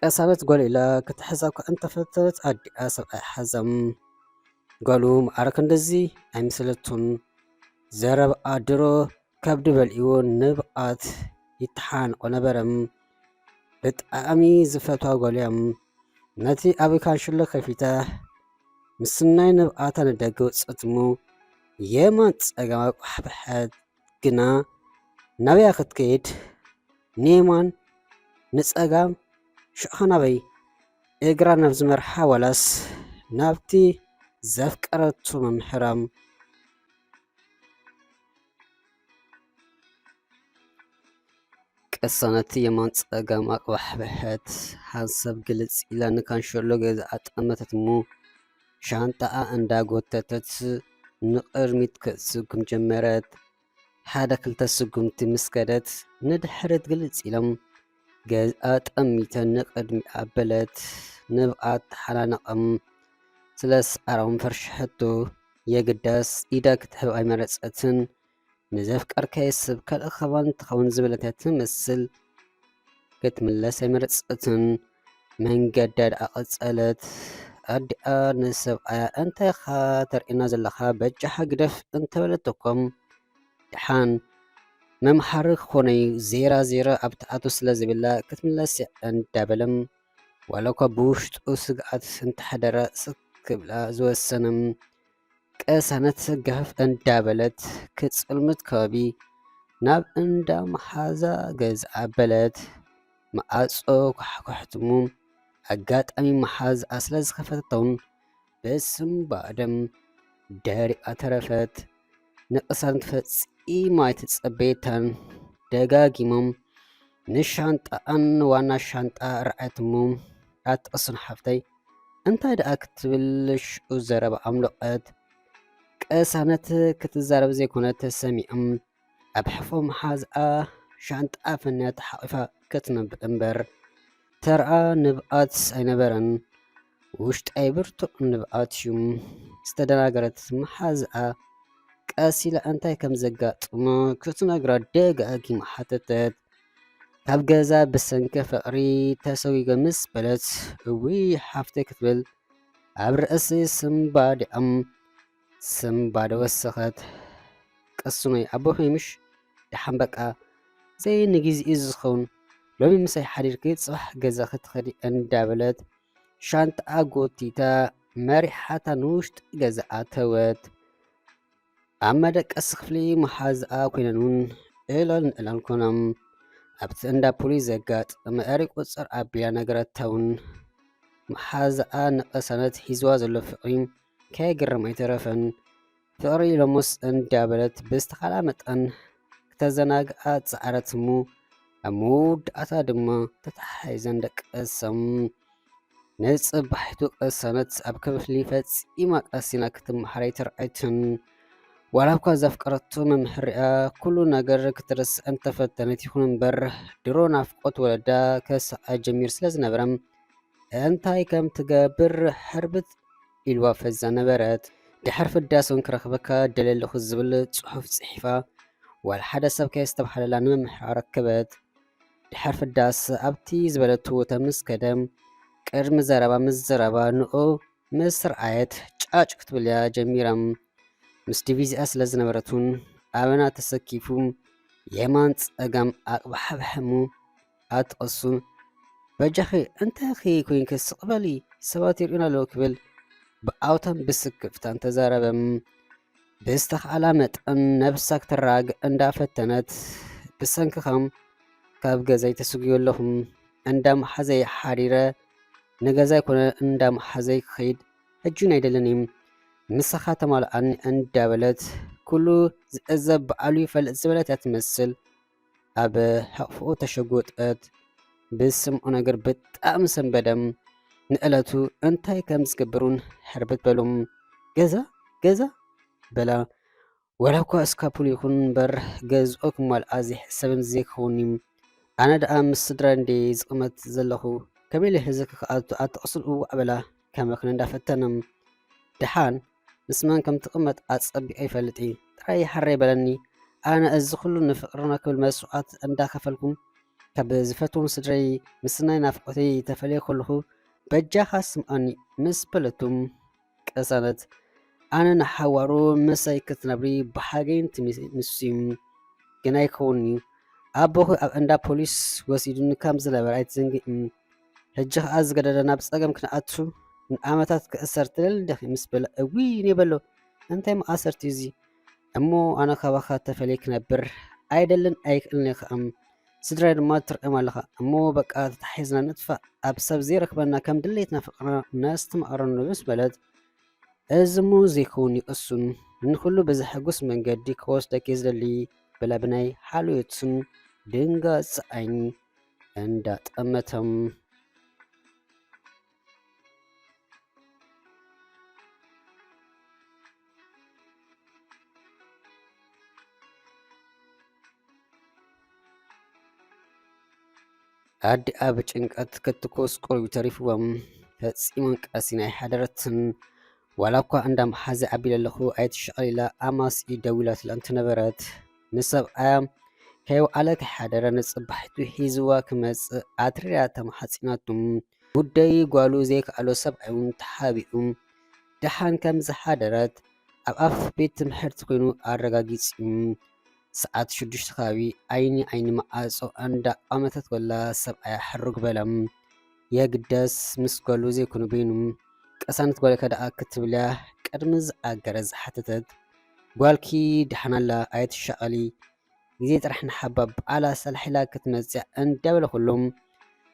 ቅሳነት ጎል ኢላ ክትሕዛ እኳ እንተፈተነት ኣዲኣ ሰብኣይ ሓዘም። ጓሉ ማዕረ ክንድዚ ኣይመሰለቱን። ዘረብኣ ድሮ ከብዲ በልዕዎ ንብዓት ይተሓንቆ ነበረ። ብጣዕሚ ዝፈትዋ ጓል እያ። ነቲ ኣብ ካንሽሎ ከፊታ ምስናይ ንብዓታ ንደገ ውፅእት እሞ የማን ፀጋም ኣቋሕበሐት። ግና ናበያ ክትከይድ? ንየማን ንፀጋም ሽዑ ኸ ናበይ? እግራ ናብ ዝመርሓ ዋላስ ናብቲ ዘፍቀረቱ መምህራም? ቅሳነት የማን ጸጋም ኣቕባሕበሐት። ሓንሳብ ግልጽ ኢላ ንካንሸሎ ገዛ ኣጠመተት እሞ ሻንጣኣ እንዳጎተተት ንቕድሚት ክትስጉም ጀመረት። ሓደ ክልተ ስጉምቲ ምስ ከደት ንድሕሪት ግልጽ ኢሎም ገዝኣ ጠሚተ ንቕድሚኣ ኣበለት። ንብኣ ተሓናነቐም። ስለ ሰዓራም ፈርሽሐቶ የግዳስ ኢዳ ክትህብ ኣይመረጸትን። ንዘፍቀርካዮ ሰብ ካልእ ከማን ትኸውን ዝበለት እያ ትመስል። ክትምለስ ኣይመረጸትን። መንገዳ ደኣ ቀጸለት። ኣዲኣ ንሰብኣያ እንታይ ኢኻ ተርእየና ዘለኻ በጃኻ ግደፍ እንተበለቶ እኮ ደሓን መምሃሪ ክኾነይ ዜራ ዜራ ኣብ ትኣቱ ስለ ዝብላ ክትምለስ እያ እንዳበለ ዋላ እኳ ብውሽጡ ስግኣት እንተሓደረ ስክ ክብላ ዝወሰነ ቅሳነት ጋህፍ እንዳበለት ክጽልምት ከባቢ ናብ እንዳ መሓዛ ገዝኣ ኣበለት። መኣጾ ኳሕኳሕት እሞ ኣጋጣሚ መሓዝኣ ስለ ዝኸፈተቶም ብስምባ ደም ደሪቓ ተረፈት። ንቅሳነት ፈጺማ ኣይተጸበየታን። ደጋጊሞም ንሻንጣኣን ዋና ሻንጣ ረኣየት እሞ ኣትቕስን ሓፍተይ እንታይ ደኣ ክትብል ሽዑ ዘረባ ኣምለቐት። ቅሳነት ክትዛረብ ዘይኮነ ተሰሚዖም ኣብ ሕፎ መሓዝኣ ሻንጣኣ ፈንያ ተሓቒፋ ክትነብዕ እምበር ተርኣ ንብኣት ኣይነበረን። ውሽጣይ ብርቱዕ ንብኣት እዩ። ዝተደናገረት መሓዝኣ ቀስ ኢላ እንታይ ከም ዘጋጥሞ ክትነግራ ደጋጊማ ሓተተት። ካብ ገዛ ብሰንኪ ፍቕሪ ተሰጒገ ምስ በለት እውይ ሓፍተይ ክትብል ኣብ ርእሲ ስምባዲኣም ስምባደ ወሰኸት። ቅስኖይ ኣቦ ፌምሽ ደሓን በቃ ዘይ ንግዜኡ ዝኸውን ሎሚ ምሳይ ሓዲርኪ ጽባሕ ገዛ ክትኸዲ እንዳበለት ሻንጣኣ ጎቲታ መሪሓታ ንውሽጢ ገዛ ኣተወት። ኣብ መደቀሲ ክፍሊ መሓዝኣ ኮይነን እውን እላል ንእላል ኮኖም ኣብቲ እንዳ ፖሊስ ዘጋጠመ ኤሪ ቁፅር ኣቢላ ነገረታ እውን መሓዝኣ ንቅሳነት ሒዝዋ ዘሎ ፍቕሪ ከየግርም ኣይተረፈን። ፍቕሪ ኢሎሞስ እንዳበለት ብዝተኻላ መጠን ክተዘናግኣ ጸዓረት እሞ ኣብ መወዳእታ ድማ ተተሓሒዘን ደቀሰም። ንጽባሒቱ ቅሳነት ኣብ ክፍሊ ፈጺማ ቀሲና ክትመሃር ኣይተርኣየትን። ዋላ እኳ ዘፍቀረቶ መምህርኣ ኩሉ ነገር ክትርስዕ እንተፈተነት ይኹን እምበር ድሮ ናፍቆት ወለዳ ከስዕኣ ጀሚሩ ስለ ዝነበረ እንታይ ከም ትገብር ሕርብት ኢልዋ ፈዛ ነበረት። ድሕር ፍዳስ እውን ክረኽበካ ደልየ ኣለኹ ዝብል ጽሑፍ ጽሒፋ ዋላ ሓደ ሰብ ከየስተብሃለላ ንመምህራ ኣረከበት። ድሕር ፍዳስ ኣብቲ ዝበለቶ ቦታ ምስ ከደ ቅድሚ ዘረባ ምዝራባ ንኡ ምስ ረኣየት ጫጭ ክትብል እያ ጀሚራ። ምስ ዲቪዚኣ ስለ ዝነበረት እውን ኣበና ተሰኪፉ የማን ጸጋም ኣቕባሕባሕሙ ኣትቐሱ። በጃኺ እንታይ ኺ ኮይንኪ ስቕ በሊ ሰባት ይርእዩና ኣለዉ ክብል ብኣውታን ብስክፍታን ተዛረበ። ብዝተኽኣላ መጠን ነብሳ ክትረጋግእ እንዳፈተነት ብሰንክኻ ካብ ገዛይ ተስጉዮ ኣለኹ እንዳ መሓዘይ ሓዲረ ንገዛይ ኮነ እንዳ መሓዘይ ክኸይድ ሕጂ እውን ኣይደልን እዩ። ምሳኻ ተማልኣኒ እንዳበለት ኩሉ ዝእዘብ በዓሉ ይፈልጥ ዝበለት እያ ትመስል። ኣብ ሕቕፍኡ ተሸጎጠት። ብስምዖ ነገር ብጣዕሚ ሰንበደ። ንዕለቱ እንታይ ከም ዝገብር እውን ሕርብት በሉ። ገዛ ገዛ በላ። ዋላ እኳ እስካፑል ይኹን እምበር ገዝኦ ክማልኣ ዘይሕሰብን ዘይከውን እዩ። ኣነ ደኣ ምስ ስድራ እንዴ ዝቕመጥ ዘለኹ ከመይ ኢለ ህዝኪ ክኣቱ ኣትቕስን እዋዕ በላ ከመኽን እንዳፈተነ። ደሓን ምስ መን ከም ትቕመጥ ኣጸቢቐ ይፈልጥ እየ። ጥራይ ይሓረይ በለኒ። ኣነ እዚ ኩሉ ንፍቕርና ክብል መስዋዕት እንዳኸፈልኩም ካብ ዝፈትዎም ስድረይ ምስናይ ናፍቆተይ ተፈልየ ከለኹ በጃኻ ስምኣኒ ምስ በለቱ፣ ቅሳነት ኣነ ንሓዋሩ ምሳይ ክትነብሪ ብሓገይን ትምስዩ ግን ኣይከውን'ዩ። ኣቦኺ ኣብ እንዳ ፖሊስ ወሲዱኒ ከም ዝነበረ ኣይትዘንግዒ። ሕጂ ኸኣ ዝገደደ ናብ ጸገም ክንኣቱ ንኣመታት ክእሰር ትደሊ ዲኺ ምስ በለ እውይ እኔ በሎ እንታይ መኣሰርቲ እዚ እሞ ኣነ ካባኻ ተፈልየ ክነብር ኣይደልን ኣይክእልን እየ ኸኣ ስድራይ ድማ ትርእዮም ኣለኻ እሞ በቃ ተታሒዝና ንጥፋእ ኣብ ሰብ ዘይረኽበና ከም ድሌትና ፍቕርና ነስተማቕረሉ ምስ በለት እዚ እሞ ዘይከውን እዩ ቅሱን ንኹሉ ብዘሐጉስ መንገዲ ክወስደኪ ዝደሊ በላ ብናይ ሓልዮትን ድንጋጽ ዓይኒ እንዳጠመቶም ኣዲኣ ብጭንቀት ክትኩስ ቁሩብ ተሪፍዎም ፈጺሞም ቀሲና ኣይሓደረትን። ዋላ እኳ እንዳ መሓዚ ኣቢለ ኣለኹ ኣይትሻቐል ኢላ ኣማስኢ ደዊላትላ እንተነበረት ንሰብኣያ ከይወዓለ ከይሓደረ ንጽባሒቱ ሒዝዋ ክመጽእ ኣትሪራ ተማሓጺናቱ። ጉዳይ ጓሉ ዘይከኣሎ ሰብኣይ እውን ተሓቢኡ ደሓን ከም ዝሓደረት ኣብ ኣፍ ቤት ትምህርቲ ኮይኑ ኣረጋጊጹ። ሰዓት ሽዱሽተ ከባቢ ዓይኒ ዓይኒ መዓጾ እንዳ ኣመተት ወላ ሰብኣያ ሕሩግ በለ። የግደስ ምስ ጓሉ ዘይኮነ በይኑ። ቀሳነት ጓልካ ደኣ ክትብልያ ቅድሚ ዝኣገረ ዝሓተተት ጓልኪ ደሓን ኣላ ኣይትሻቐሊ ግዜ ጥራሕ ንሓባ በዓላ ሰላሒላ ክትመጽእ እንዳበለ ኩሎም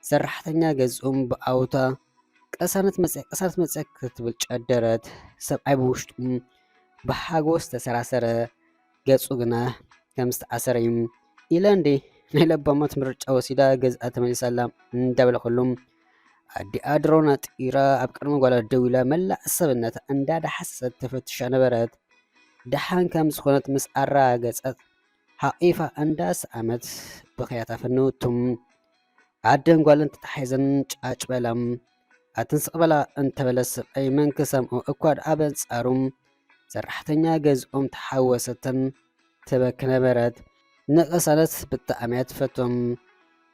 ሰራሕተኛ ገዝኦም ብኣውታ ቀሳነት መጽያ ቀሳነት መጽያ ክትብል ጨደረት። ሰብኣይ ብውሽጡ ብሓጎስ ተሰራሰረ፣ ገጹ ግና ከም ዝተኣሰረ እዩ። ኢለ እንዴ ናይ ለባማት ምርጫ ወሲዳ ገዝኣ ተመሊሳ ኣላ እንዳበለ ኩሎም ኣዲኣ ድሮ ነጢራ ኣብ ቅድሚ ጓላ ደው ኢላ መላእ ሰብነታ እንዳዳሓሰሰት ተፈትሻ ነበረት። ደሓን ከም ዝኾነት ምስ ኣረጋገጸት ሓቒፋ እንዳሰኣመት ብኽያታ ፈነወቱ። ኣደን ጓልን ተታሒዘን ጫጭ በላ። ኣትን ስቕ በላ እንተበለ ሰብኣይ መን ክሰምዖ እኳ ደኣ በንጻሩ ሰራሕተኛ ገዝኦም ተሓወሰተን ትበኪ ነበረት። ንቅሳነት ብጣዕሚ እያ ትፈትዎም።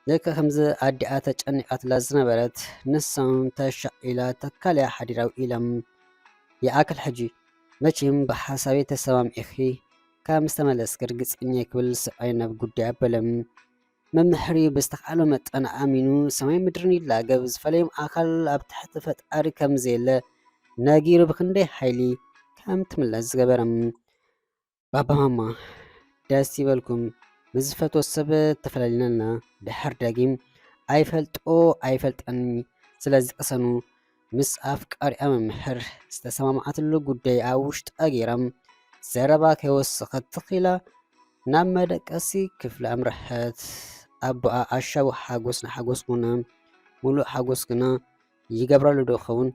ልክዕ ከምዚ ኣዲኣ ተጨኒቓትላ ዝነበረት ንሳ እውን ተሻቒላ ተካልያ ሓዲራ ውዒላ። ይኣክል ሕጂ መቸም ብሓሳበይ ተሰማሚዕኺ ካብ ምስ ተመለስኪ ርግጸኛ እየ ክብል ሰብኣይ ናብ ጉዳይ ኣበለ። መምሕር እዩ ብዝተኻእሎ መጠን ኣእሚኑ ሰማይ ምድርን ይላገብ ዝፈለዮም ኣካል ኣብ ትሕቲ ፈጣሪ ከም ዘየለ ነጊሩ ብኽንደይ ሓይሊ ከም ትምለስ ዝገበረ። ባባ ማማ ደስ ይበልኩም ምስ ዝፈትዎ ሰብ ተፈላሊና ድሕር ደጊም ኣይፈልጦ ኣይፈልጠኒ ስለዚ ቅሰኑ ምስ ኣፍቃሪኣ መምህር ዝተሰማምዓትሉ ጉዳይ ኣብ ውሽጣ ገይራ ዘረባ ከይወሰኸት ትኽ ኢላ ናብ መደቀሲ ክፍሊ ኣምረሐት። ኣቦኣ ኣሻዊ ሓጎስ ንሓጎስ ኮነ፣ ምሉእ ሓጎስ ግና ይገብረሉ ዶ ኸውን?